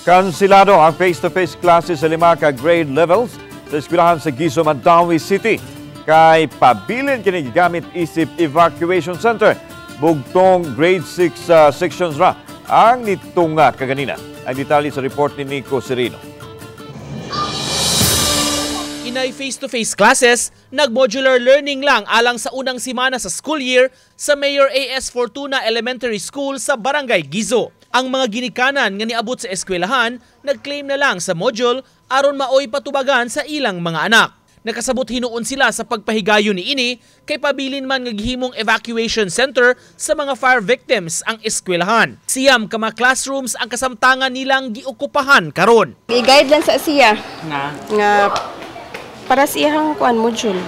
Kansilado ang face-to-face classes sa lima ka grade levels sa eskwelahan sa Guizo, Mandaue City. Kay pabilin kini gigamit isip evacuation center. Bugtong grade 6 sections ra ang nitunga kaganina. Ang detalye sa report ni Nico Serino. Inay face-to-face classes, nag-modular learning lang alang sa unang simana sa school year sa Mayor A.S. Fortuna Elementary School sa Barangay Guizo. Ang mga ginikanan nga niabot sa eskwelahan, nag-claim na lang sa module aron maoy patubagan sa ilang mga anak. Nakasabot hinuon sila sa pagpahigayon ni ini kay pabilin man nga gihimong evacuation center sa mga fire victims ang eskwelahan. 9 ka mga classrooms ang kasamtangan nilang giokupahan karon. I-guide lang sa siya Nga nga para sa iyang kuan module.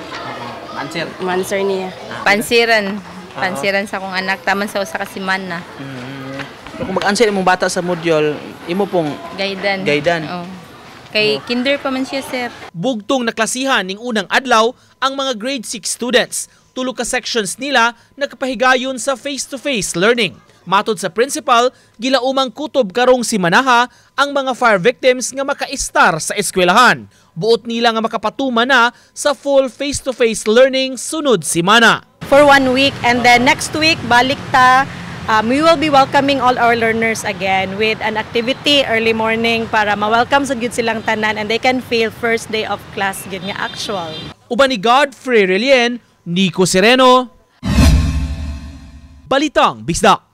Answer. Ma-answer niya. Pansiran. Pansiran sa akong anak. Taman sa usa ka semana. Pero kung mag-answer imong bata sa module, imo pong Guidance. Guidance. Oh. Kay kinder pa man siya, sir. Bugtong naklasihan ning unang adlaw ang mga grade 6 students. Tulo ka sections nila nakapahigayon sa face-to-face learning. Matod sa principal, gilaumang kutob karong simanaha ang mga fire victims nga makaistar sa eskwelahan. Buot nila nga makapatuma na sa full face-to-face learning sunod simana. For one week, and then next week balik ta. We will be welcoming all our learners again with an activity early morning para ma-welcome sa gyud silang tanan and they can feel first day of class gyud nga actual. Uban ni Godfrey Relien, Nico Sereno, Balitang Bisdak.